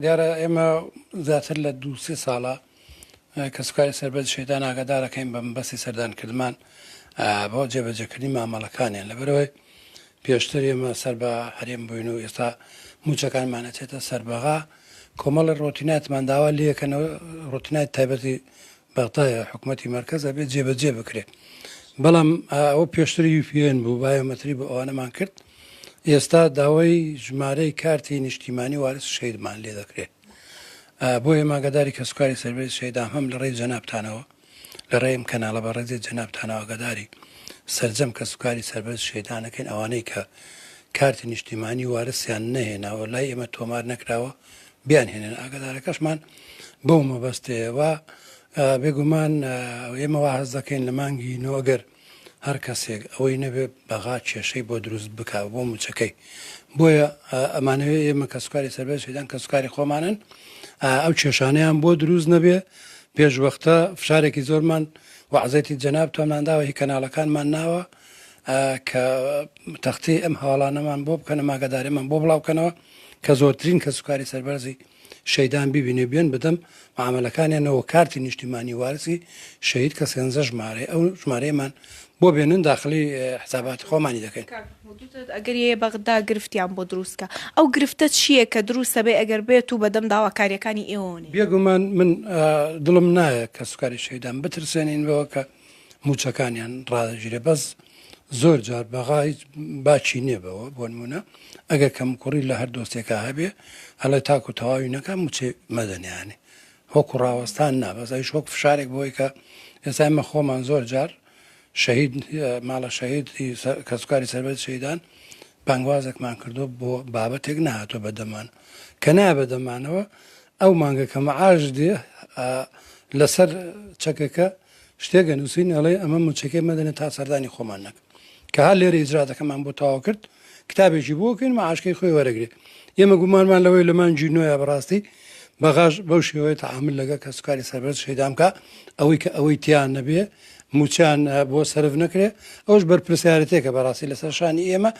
دیارە ئێمە زیاتر لە دوو سێ ساڵە کەسوکاری سەربەرزی شەیدان ئاگادارەکەین بە مەبەستی سەردانکردمان بۆ جێبەجێکردنی مامەڵەکانیان لەبەرئەوەی پێشتر ئێمە سەر بە هەرێم بووین و ئێستا مووچەکانمان ئەچێتە سەر بەغا کۆمەڵی ڕۆتیناتمان داوا لێکەنەوە ڕۆتینات تایبەتی بەغدایە حکوومەتی مەرکەز ئەبێت جێبەجێ بکرێت بەڵام ئەوە پێشتر UPN بوو بایۆمەتری بۆ ئەوانەمان کرد ئێستا داوای ژمارەی کارتی نیشتیمانی وارس شەهیدمان لێ دەکرێت بۆ ئێمە ئاگاداری کەسوکاری سەربەرزی شەهیدان هەم لە ڕێی جەنابتانەوە لە ڕێی ئەم کەناڵە بە ڕێزی جەنابتانەوە ئاگاداری سەرجەم کەسوکاری سەربەرز شەهیدانەکەین ئەوانەی کە کارتی نیشتیمانی وارسیان نەهێناوە لای ئێمە تۆمار نەکراوە بیانهێنن ئاگادارەکەشمان بەو مەبەستەیە و بێگومان ئێمە وا هەست دەکەین لە مانگی نۆ ئەگەر هەر کەسێک ئەوەی نەبێ بەغا کێشەی بۆ دروست بکا بۆ موچەکەی بۆیە ئەمانەوێ ئێمە کەسوکاری سەربەرز شەهیدان کەسوکاری خۆمانن ئەو کێشانەیان بۆ دروست نەبێ پێش وەختە فشارێکی زۆرمان وعزێتی جەنابتانمان داوە هی کەناڵەکانمان ناوە کە تەختی ئەم هەواڵانەمان بۆ بکەنە ماگەدارێمان بۆ بڵاو بکەنەوە کە زۆرترین کەسوکاری سەربەرزی شەیدان بیبینێ بێن بەدەم معامەلەکانیانەوە کارتی نیشتیمانی وارسی شەهید کە سێنزە ژمارەیە ئەو ژمارەیەمان بۆ بێنن داخلی حساباتی خۆمانی دەکەین. کاک محمود وتت ئەگەر یەیە بەغدا گرفتیان بۆ دروست کا ئەو گرفتە چییە کە دروست ئەبێ ئەگەر بێت و بەدەم داواکاریەکانی ئێوەوە نەیەن؟ بێگومان من دڵم نایە کەسوکاری شەهیدان بترسێنین بەوە کە موچەکانیان ڕادەگیرێ بەس زۆر جار بەغا هیچ باکی نییە بەوە بۆ نمونە ئەگەر کەموکوڕی لە هەر دۆستێکا هەبێ ئەڵێ تاکو تەواوی نەکا موچەی مەدەن یانێ وەکو ڕاوەستان نا بەس ئەویش وەک فشارێک بۆی کە ئێستا ئێمە خۆمان زۆر جار شەهید ماڵە شەهید کەسوکاری سەربەرز شەهیدان بانگوازێکمان کردو بۆ بابەتێک نهاتوە بەدەمان کە نایە بەدەمانەوە ئەو مانگە کە مەعاش دێ لەسەر چەکەکە شتێک ئەنووسین ئەڵێ ئەمە موچەکەی مەدەنێ تا سەردانی خۆمان نەکەن کە هەر لێرە ئیجراتەکەمان بۆ تەواو کرد کتابێکی بۆ کەین معاشکەی خۆی وەرەگرێ ئێمە گومانمان لەوەی لە مانگی نۆیا بەڕاستی بەغاش بەو شێوەیە تەعامل لەگە کەسوکاری سەربەرز شەیدان بکا ئەوەی کە ئەوەی تیان نەبێ موچیان بۆ سەرف نەکرێ ئەوش بەرپرسیارەتێکە بەڕاستی لەسەر شانی ئێمە.